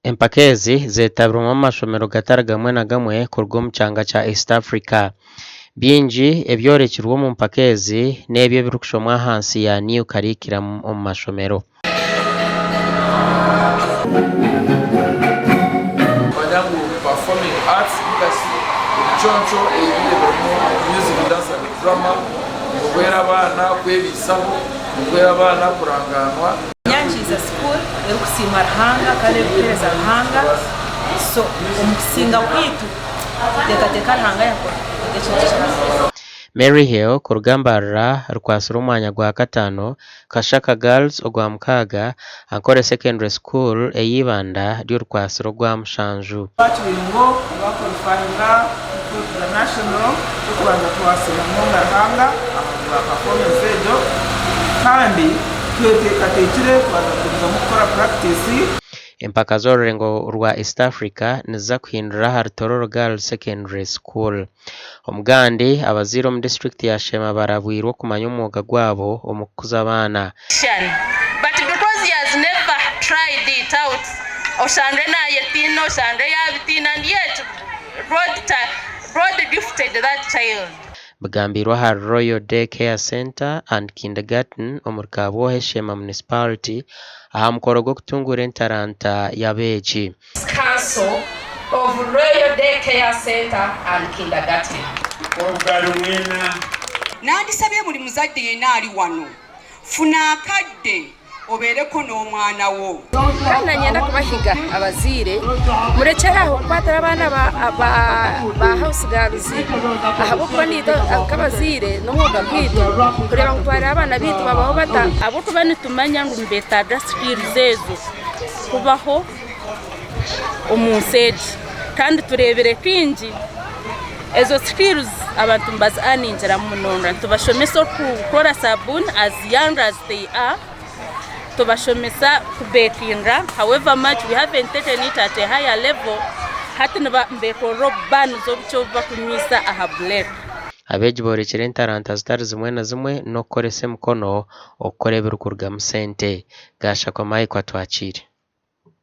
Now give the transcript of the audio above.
Empaka ezi zetabirwemu amashomero gatari gamwe na gamwe kuruga omu kyanga kya East Africa. Bingi ebyorekirwe omu mpaka ezi n'ebyo ebirikushomwa ahansi ya New Curriculum omu mashomero. Manya ngu performing arts ninga shi ebiconco ebi ebirimu music, dance and drama nibihwera abaana kwebaisaho, nibihwera abaana kurangaanwa. Nyangi is a school erikusiimwa Ruhanga kandi erikuheereza Ruhanga so omu kusinga kwaitu teekateeka Ruhanga yakora ekintu kirungi. Maryhill kuruga Mbarara rukwatsire omwanya gwa kataano, Kashaka Girls ogwa mukaaga, Ankole Secondary School eya Ibanda ryo rukwatsire ogwa mushanju. Aba Kibingo aba qualifyinga to the national ekyokubanza twasiima munonga Ruhanga ahabwa performance egyo kandi tweteekateekire twaza kugumizamu kukora practice. Empaka z'orurengo rwa East Africa niziza kuhindura ahari Tororo Girls Secondary School. Omugandi, abazaire omu disiturikiti ya Sheema barabwirwe okumanya omwoga gwabo omu kukuza abaana. But because he has never tried it out, oshange nayetiina, oshange yabitiina and yet God, God gifted that child. Bigambiirwe ahari Royal Day Care Centre and Kindergarten omuri Kabwohe, Sheema Municipality aha mukoro gw'okutunguura entaranta y'abeegi. Council of Royal Day Care Centre and Kindergarten. Nandisabye buli muzadde yenna ali wano, funa akadde obeereko n'omwana wo. Kandi nanyenda kubahiga abazaire murekyere aho kukwatira abaana ba house girls ahabw'okuba naitwe nk'abazaire n'omwoga gwaitu kureeba ngu twarera abaana baitu babaho bata. Ahabw'okuba nitumanya ngu nibetaaga skills ezo kubaho omu nsi egi kandi tureebire kaingi ezo skills abantu nibazi earningiramu munonga. Nitubashomesa okukora sabuuni as young as they are, tubashomesa kubekinga however much we haven't taken it at a higher level, hati nibekorera obubaanizi obukye obu bakunywisa aha break. Abeegi boorekire entaranta zitari zimwe na zimwe n'okukoresa emikono okukora ebirikurugamu sente. Gashakwa Mike Atwakiire.